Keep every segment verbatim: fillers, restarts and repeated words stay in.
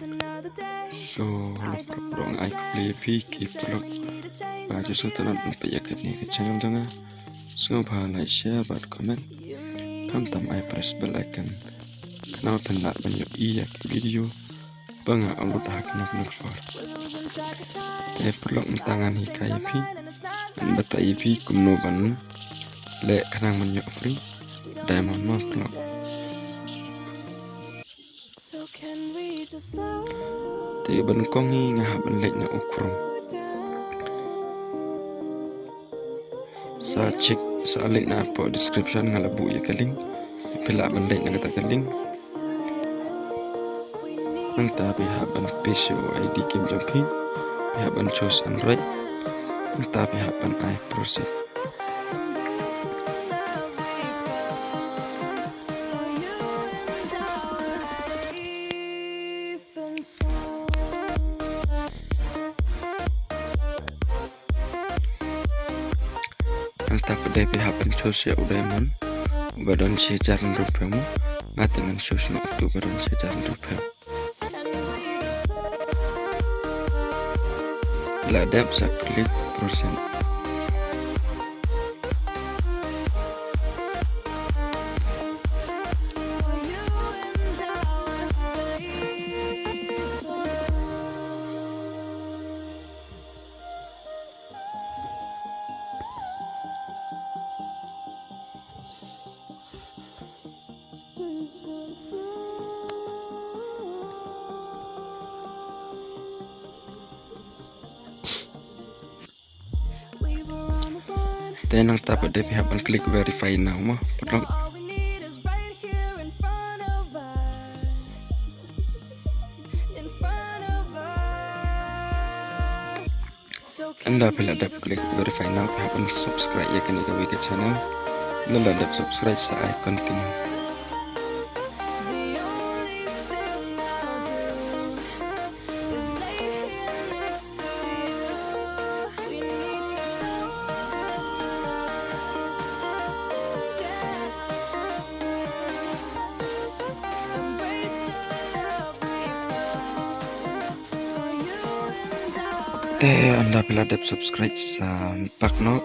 So, hello paralok, nga ai khublei ïa phi ki paralok ba ju sngewtynnat ban peit ïa kane ka channel jong nga. Sngewbha like, share bad comment. Khamtam ai press bell icon khnang phin lah ban ïohi ïa ki video ba nga upload ha kano kano ka por. Te paralok, mynta ngan hikai ïa phi, ngan batai ïa phi kumno ban leh khnang ban ïoh free diamond mo paralok. Te ban kong hi nga hap ban leit na u Chrome. Sa check, sa leit na hapoh description nga la buh ïa ka link. Phi lah ban leit na kata ka link. Nangta phi hap ban paste ïa u I D game jong phi. Phi hap ban choose Android. Nangta phi hap ban ai proceed. Nangta pat de phi hap ban choose ïa u diamond uba don shi hajar hynriewphew mo. Nga te ngan choose noh utu uba don shi hajar hynriewphew. La dep sa click proceed. Te nangta pat de phi hap ban click verify now mo paralok. Ynda phi la dep click verify now, phi hap ban subscribe ïa kane kawei ka channel. Ynda la dep subscribe sa ai continue. Te ynda phi la dep subscribe sa back noh.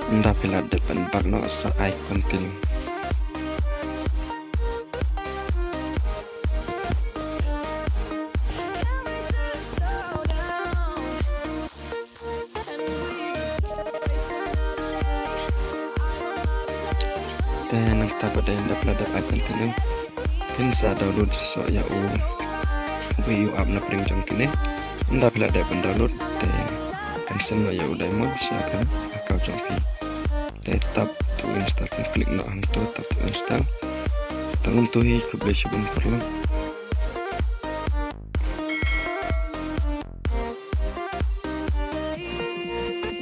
Ynda phi la dep back noh sa ai continue. Te nangta pat de ynda phi la dep ai continue, phin sa download soh ïa u, u app na pdeng jong kine. Ynda phi la dep ban download te kan send noh ïa u diamond sha ka account jong phi. Te tap to install, kan click noh hangto, tap to install. Tang kumto hi, khublei shibun paralok.